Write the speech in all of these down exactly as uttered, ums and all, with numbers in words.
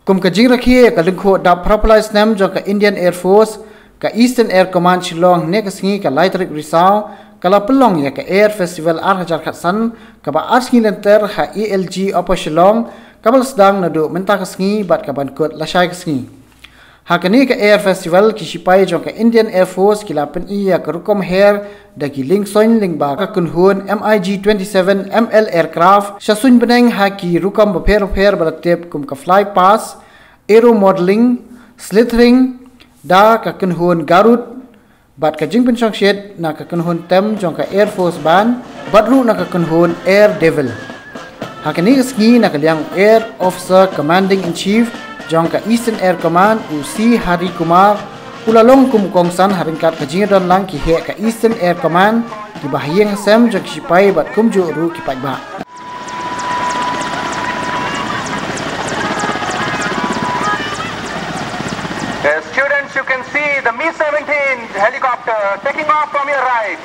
Kum ka jingrakhe ïa ka lyngkhuh dap phra phew lai snem jong ka Indian Air Force, ka Eastern Air Command Shillong, ne ka sngi ka lai tarik Risaw, ka la pynlong ïa ka Air Festival ar hajar khatsan, kaba ar sngi lynter ha A L G Upper Shillong, kaba la sdang naduh mynta ka sngi bad ka ban kut lashai ka sngi. Ha kane ka Air Festival, ki shipai jong ka Indian Air Force ki la pyni ïa ka rukom her da ki liengsoiñ lyngba ka kynhun MiG twenty-seven M L aircraft, sha suiñ bneng ha ki rukom bapher bapher ba la tip kum ka fly past, aero modeling, slithering, da ka kynhun Garud, bad ka jingpynshongshit na ka kynhun tem jong ka Air Force Band, bad ruh na ka kynhun Air Devil. Ha kane ka sngi, na ka liang u Air Officer Commanding in Chief jong ka Eastern Air Command, u C Hari Kumar, u la long kum u kongsan ha ryngkat ka jingdon lang ki heh ka Eastern Air Command, ki bahaïing hasem jong ki shipai bad kumjuh ruh ki paidbah. Yes, students, you can see the Mi seventeen helicopter taking off from your right.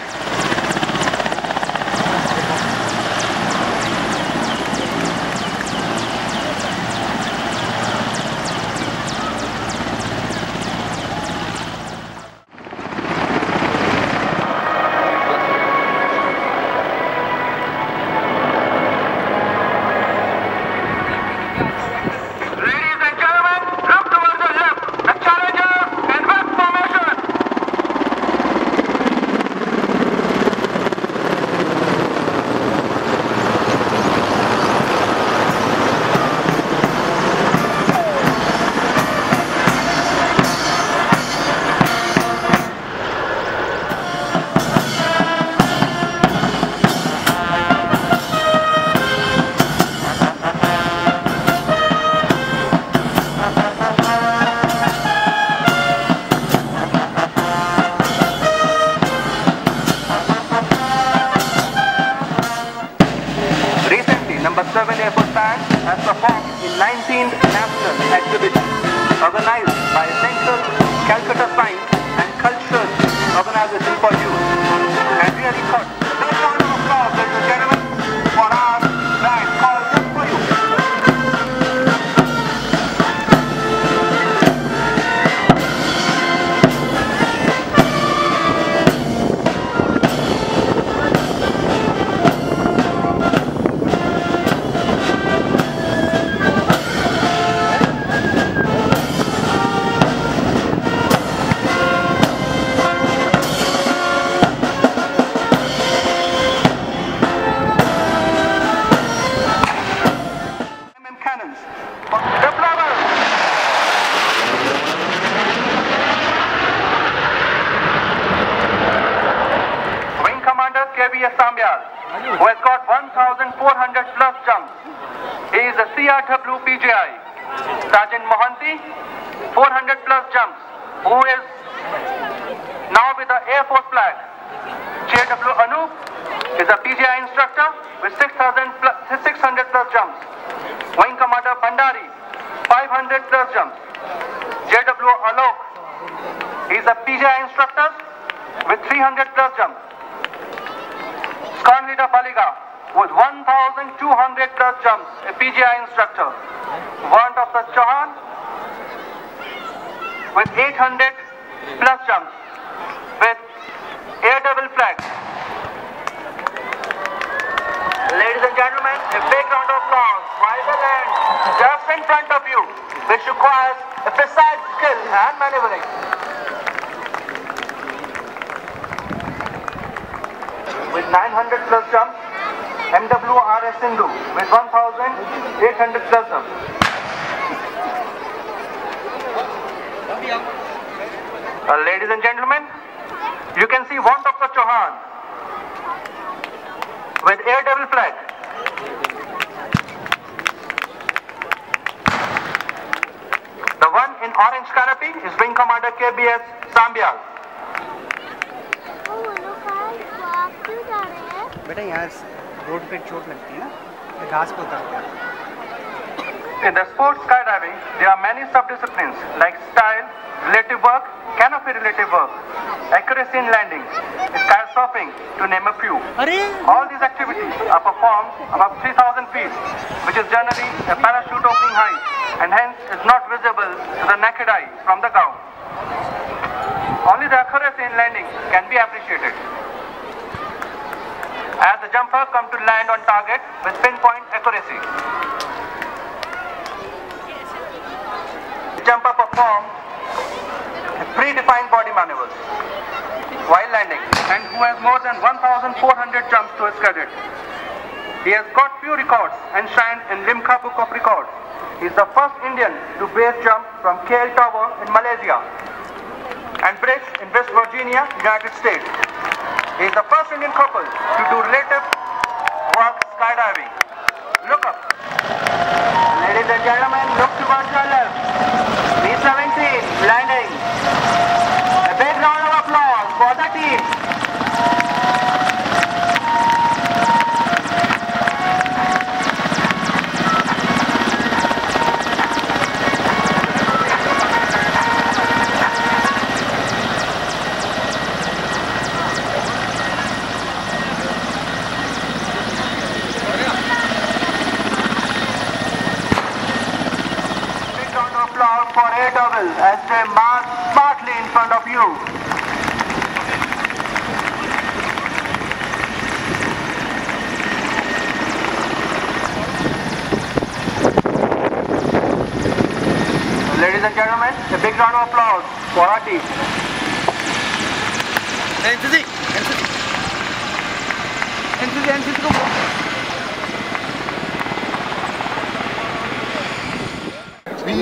Ladies and gentlemen, look towards your left. The Challenger in web formation. Recently, number seven Air Force Band has performed in nineteenth National Exhibition organized by Central Calcutta Science and Cultural Organization for Youth. And we are recording. Big round of applause, ladies and gentlemen, for our band called Just For You. Cannons. The flowers. Wing Commander K B S Sambyal, who has got one thousand four hundred plus jumps. He is a C R W P J I. Sergeant Mohanty, four hundred plus jumps, who is now with the Air Force flag. J W Anup is a P J I instructor with six thousand plus, six hundred plus jumps. Wing Commander Bhandari, five hundred plus jumps. J W Alok, he is a P J I instructor with three hundred plus jumps. Squadron Leader Baliga with one thousand two hundred plus jumps, a P J I instructor. Warrant Officer Chauhan with eight hundred plus jumps with Air Devil flag. Ladies and gentlemen, a big round of applause. Viral and just in front of you, which requires a precise skill and maneuvering. With nine hundred plus jumps, M W R S Sindhu with one thousand eight hundred plus jumps. Uh, ladies and gentlemen, you can see Warrant Officer Chauhan with Air Devil flag. The one in orange canopy is Wing Commander K B S Sambyal. बेटा, यहाँ रोड पे चोट लगती है ना, ये घास पे उतरते हैं. In the sport skydiving, there are many sub-disciplines like style, relative work, Canopy related work, accuracy in landing, sky surfing, to name a few. All these activities are performed above three thousand feet, which is generally a parachute opening height and hence is not visible to the naked eye from the ground. Only the accuracy in landing can be appreciated, as the jumper come to land on target with pinpoint accuracy. The jumper perform predefined body maneuvers while landing and who has more than one thousand four hundred jumps to his credit. He has got few records enshrined in Limca Book of Records. He is the first Indian to base jump from K L Tower in Malaysia and bridge in West Virginia, United States. He is the first Indian couple to do relative work skydiving. Look up. Ladies and gentlemen, look towards your left. B seventeen landing. A big round of applause for the team. Big round of applause for Air Double as they march smartly in front of you. Ladies and gentlemen, a big round of applause for our team. N C C, N C C. N C C, N C C ko. We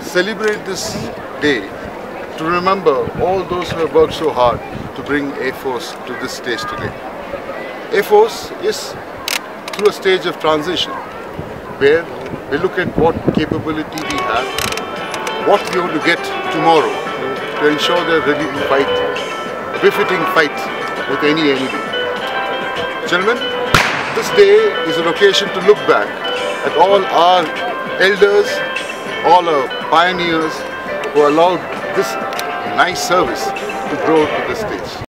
celebrate this day to remember all those who have worked so hard to bring Air Force to this stage today. Air Force is through a stage of transition where we look at what capability we have, what we want to get tomorrow to ensure that we fight a befitting fight with any enemy. Gentlemen, this day is an occasion to look back at all our elders, all our pioneers who allowed this nice service to grow to this stage.